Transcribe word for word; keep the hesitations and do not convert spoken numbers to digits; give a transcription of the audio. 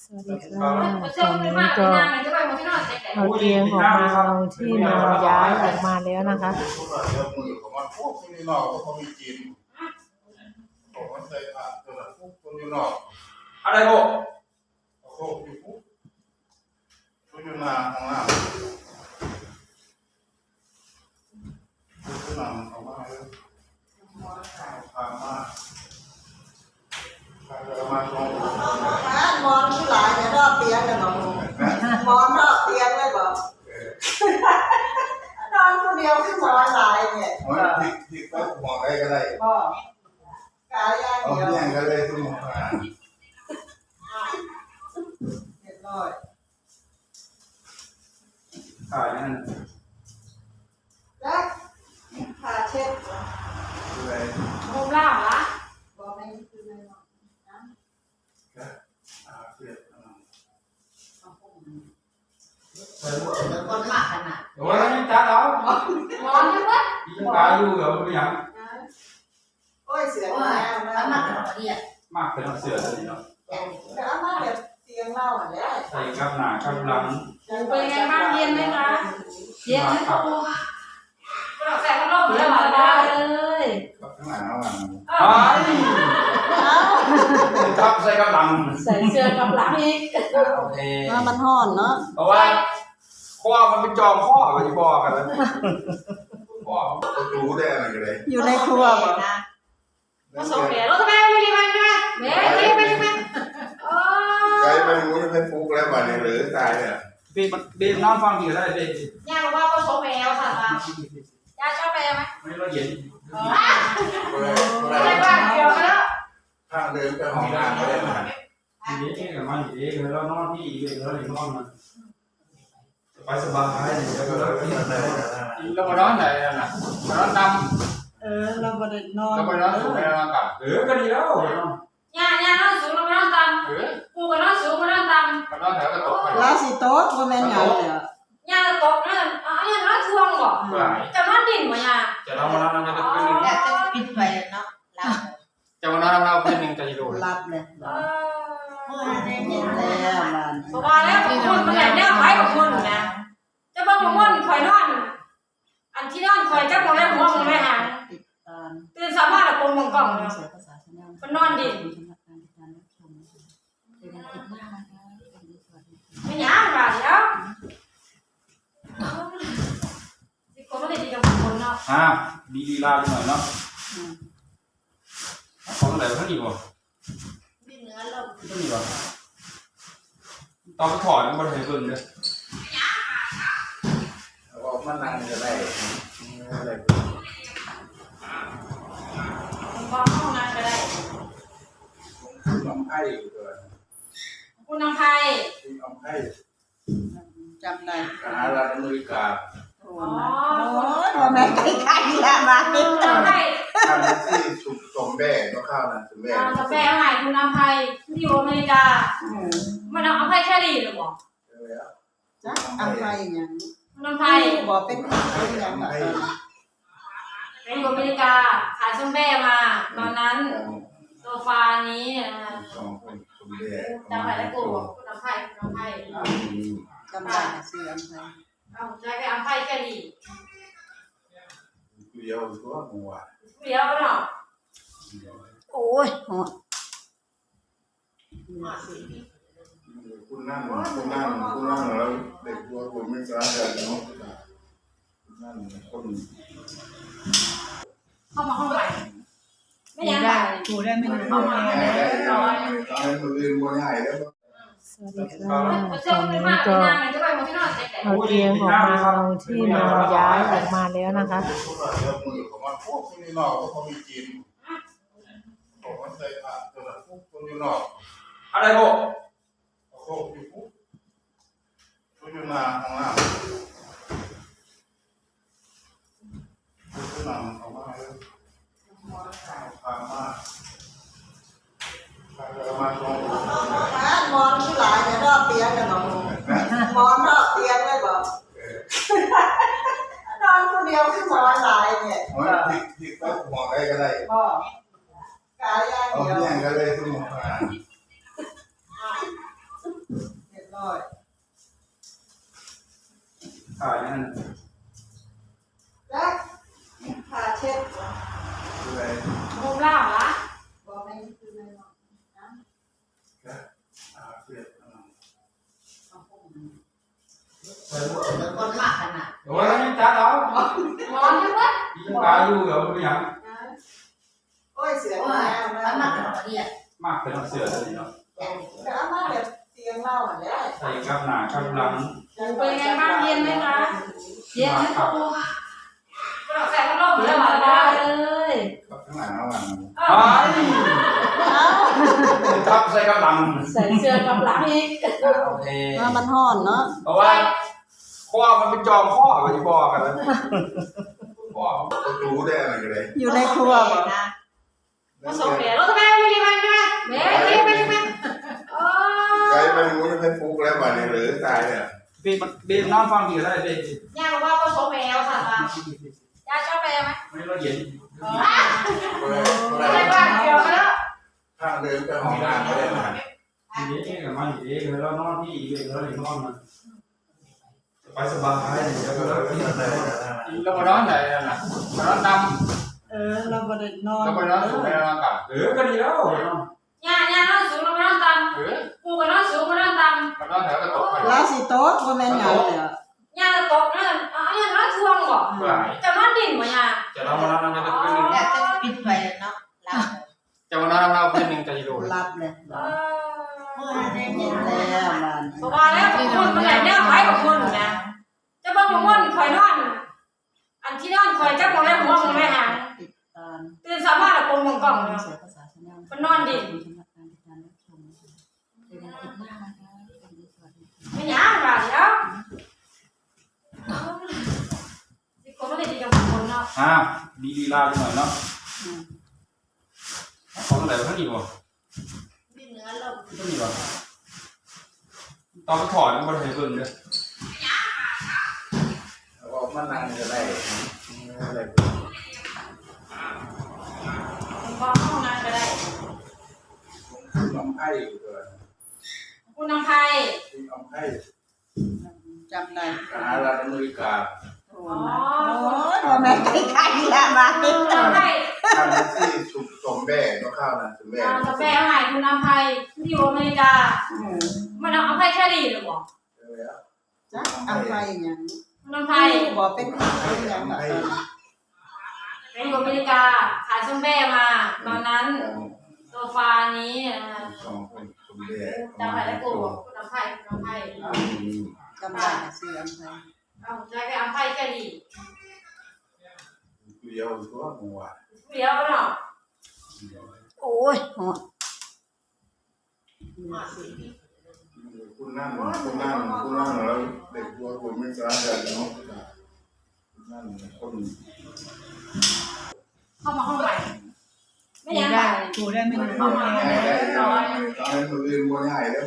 สวัสดีค่ะ ตอนนี้ก็เอาเตียงของเราที่นอนย้ายออกมาแล้วนะคะ อะไรบ่ โอ้โห อยู่ปุ๊บ อยู่หน้าห้องน้ำ อยู่หน้าห้องน้ำ เอามาเลย เอามา เอามาสอง มอนคือหลายเนี่ยรอบเตียงเนี่ยบอกหมอนรอบเตียงเลยบอกนอนคนเดียวคือหมอนหลายเนี่ย โอ้ย ที่ที่ก็หมอนได้ก็ได้ บอก กายอย่าง เอา เดียว เพียงก็เลยสมองอ่ะ เรียบร้อย ถ่ายนั่น แล้วผ้าเช็ด เลย โฮมล่างละ บอกไม่คือไม่บอก อ่าเสียบอ่า คนมากขนาด โอ้ยยังจัดเอา ร้อนใช่ไหม อีกตายอยู่เหรอไม่ยัง โอ้ยเสียงแรง มันมา นะ ขอเรียก มากเป็นเสือเลยเนาะ แต่เอามาแบบเตียงเราอ่ะแหละ ใส่กับหนากับหลัง เป็นไงบ้างเย็นไหมคะ เย็นไหมคะครู ใส่พัดลมเลยเหรอ ได้เลย กับข้างหลังเอาหลัง เอ้ย ทับใส่กับหลัง ใส่เสื้อกับหลังอีก โอเค ว่ามันห่อนเนาะ เพราะว่าข้อมันเป็นจอมข้อไปที่บอกกันแล้วข้อ ประตูได้อะไรกันเลย อยู่ในครัวบอก ผสมแหล่แล้วทำไมไม่รีบมาใช่ไหม เฮ้ย ไม่รีบมาใช่ไหมโอ้ ไกลไปรู้ยังไม่ฟุกแล้วบาดนี้หรือตายเนี่ย เบนเบนนอนฟังดีก็ได้เบน ย่าบอกว่าผสมแหล่สั่งมาย่าชอบแหล่ไหม ไม่ละเอียด อ๋ออะไรบ้างเดียวแล้ว ทางเดินไปห้องน้ำก็ได้มา ทีนี้เองกับมันเองแล้วนอนที่อีเวนต์แล้วนอนมันไปสบายเดี๋ยวก็แล้ว เราไปนอนไหนนั่นน่ะไปนอนตาม เออเราบ่ได้นอน เราไปนอนสูงไปนอนต่ำ เออก็ดีแล้ว ย่าย่านอนสูงลงมานอนต่ เออ ำกูก็นอนสูงมานอนต่ ไปนอนแถวกระตกไป ลาสิโต๊ะบ่แม่นหยังเลยอะ ำย่าตกนั่นอ๋อย่านอนช่วงบ่ หลาย จะนอนดินบ่ย่า จะนอนมานอนนั่งกระตกไปหนึ่ง อยากจะปิดไปเนาะ จะมานอนนั่งเล่าเพื่อนหนึ่งจะอยู่ หลับเลย เออ เมื่อได้ยินแล้วมัน เพราะว่าแล้วบางคนมันได้แนวไปบางคนนะจะบางคนคอยนอน อันที่นอนคอยจับมองได้หัวมองได้หาง ติดตาม ตื่นเช้ามาแล้วกลมกล่องๆเนาะ เสียภาษาชนะ มันนอนดิน สำหรับการติดตามรับชมนะคะเจอกันคลิปหน้านะคะ ไม่หยังว่าเดี๋ยวสิคนไม่ได้ดีกับคนเนาะ อ่าดีดีลาหน่อยเนาะ อืม ของไหนท่านอีกบ่ บินเนื้อลง ท่านอีกบ่ตอนถอดมันบ่ได้เบิ่งเลย เอาออกมานั่งก็ได้อะไร ผมก็ห้องน้ำก็ได้ น้องไพ่อยู่ตัว คุณน้ำไพ ที่น้องไพ่ จำได้ สหรัฐอเมริกา โอ้ยโอ้ยบ่แม่นใกล้ๆละมา คุณน้ำไพ ข้าวนั้นที่สุกสมแบ่ก็ข้าวนั้นสมแบ่ อ่าสเปรย์ใหม่คุณน้ำไพที่อยู่อเมริกา อืม มันเอาไพแคลรี่หรือเปล่า แล้ว จ้ะอำไพหยัง คุณน้ำไพ บ่เป็นเป็นหยังแบบ ไปอยู่อเมริกา ขายส้มแบ้มา ตอนนั้นโซฟานี้นะคะ สองคนสมแบ่ จำไปแล้วกูบอกคุณน้ำไพคุณน้ำไพ จำได้ค่ะชื่ออำไพ เอาใจไปอำไพแคลรี่ เดียวตัวหัว เดี๋ยวเนาะ โอ้ยหอน คุณนั่งคุณนั่งคุณนั่งแล้วเด็กตัวผมไม่กล้าเดินเนาะนั่นคน เข้ามาห้องใหม่ไม่ยังไง กูได้ไม่รู้ เข้ามาห้องใหม่ ตอนนั้นคนอื่นบนหายแล้ว สวัสดีค่ะ ตอนนี้ก็เอาเตียงของเราที่นอนย้ายออกมาแล้วนะคะ เดี๋ยวมือของมันพวกที่นอกก็มีกินผมมันใส่ผ้าตัวละพวกคนอยู่นอก อะไรบ่ โอ้โหอยู่ปุ๊บอยู่หน้าห้องน้ำอยู่หน้าห้องน้ำเอามาเลยเอาผ้ามาผ้าเอามาสอง มอนคือหลายเนี่ยรอบเตียงเนี่ยบอกหมอนรอบเตียงเลยบอกนอนคนเดียวคือหมอนหลายเนี่ย โอ้ยผิดผิดก็หมอนได้ก็ได้ บอกกายอย่าง เอา เดียว เพียงก็เลยสมองอ่ะ ถ่ายนั่น แล้วผ้าเช็ด อะไร มุมล่างละบอกไม่คือไม่บอกนะ อ่าเปลี่ยน คนมากขนาด โอ้ยนี่จัดเอา ร้อนจังวะ อีกาอยู่เหรอไม่ยัง โอ้ยเสียง โอ้ แล้ ยว นะ มันมากขนาดเนี่ย มากเป็นเสือเลยเนาะ แต่เอามาแบบเตียงเราอ่ะแล้ว ใส่กับหนากับหลัง เป็นไงบ้างเย็นไหมคะ เย็นไหมคะครู ใส่พัดลม เย็ แล้ น ว ส มา บา ได้ ยเลย กับข้างหลังระหว่าง เออ ทับใส่กับหลัง ใส่เสื้อกับหลังอีก โอเค ว่ามันห่อนเนาะ เพราะว่าข้อมันเป็นจอมข้อไปที่บอกกันแล้วข้อ ประตูได้อะไรกันเลย อยู่ในครัวบ่ ผสมแหวนรถแม่ไม่ได้มันนะแม่ไม่ได้มันนะโอ้ ใช้มันรู้ยังไม่ฟุกแล้วมาเนี่ยหรือตายเนี่ย เบนเบนนอนฟังดีก็ได้เบน ย่าบอกว่าผสมแหวนสั่งมาย่าชอบแหวนไหม ไม่ละเอียด เอออะไรบ้างเดียวกันแล้ว ข้างเดินไปห้องน้ำก็ได้มา ทีนี้เองกับมันเองแล้วนอนที่อีกเบนแล้วนอนมันไปสบายเลยแล้วก็ เราไปนอนไหนนั่นน่ะไปนอนต เออ เราบ่ได้นอน ำเราไปนอนสูงไปนอนต่ำ เออก็ดีแล้วเนาะ ย่าย่านอนสูงลงมานอนต่ เออ ำกูก็นอนสูงมานอนต่ ไปนอนแถวกระตกไป ลาสิโต๊ะบ่แม่นหยังเลยอะ ำย่าตกนั่นอ๋อย่านอนช่วงบ่ หลาย จะนอนดินบ่ย่า จะนอนมานอนนั่นก็เป็น อยากจะปิดไฟเนาะเรา จะมานอนเราเป็นหนึ่งจะอยู่ หลับเลย เออ เย็นแล้วมัน เพราะว่าแล้วบางคนมันไหนเนี่ยไปบางคนนะจะบางคนคอยนอน อันที่นอนคอยจับมองแรกหัวมองแรกหาง ติดตาม ตื่นสามารถปงมองกล่องเนาะ เสียภาษาชาแนล มันนอนดิ สำหรับการติดตามรับชมเจอกันคลิปหน้านะคะ ไม่หยังว่าเดี๋ยวสิคนไม่ได้ดีกับคนเนาะ อ่าดีดีลาหน่อยเนาะของไหนท่านอีกวะ บินเนื้อลง ท่านอีกวะตอนถอดมันบ่ได้เบิ่งเลย ออกมานั่งก็ได้อะไร มันก็ห้องน้ำก็ได้ น้องไพ่อยู่ด้วย คุณน้องไพ ที่น้องไพ่ จำได้ สหรัฐอเมริกา โอ้ยบ่แม่นใกล้ๆละบาดนี้ คุณน้องไพ ทำที่สุขสมแบ่ก็ข้าวนั้นสมแบ่ อ่าสเปนหายคุณน้องไพที่อยู่อเมริกา เออ มันเอาไพแค่ดีหรือเปล่า แล้ว จักอำไพหยัง คุณน้องไพ บ่เป็นอำไพหยังดอก ไปอยู่อเมริกาขายส้มแบ่มา ตอนนั้นโซฟานี้นะคะ สองคนสมแบ่ จำไปแล้วกูบอกคุณน้องไพคุณน้องไพ จำได้ก็ซื้ออำไพ เอาใจไปเอาไพแค่ดี เดียวตัวหัว เดียวเนาะ โอ้ยฮ้อน คุณนั่งคุณนั่งคุณนั่งแล้วเด็กตัวผมไม่สามารถจะเนาะนั่งคน เข้ามาห้องใหม่ไม่ยัง ได้กูได้ไม่รู้ เข้ามาห้องใหม่ ง่ายได้ง่ายได้ง่ายได้ง่ายได้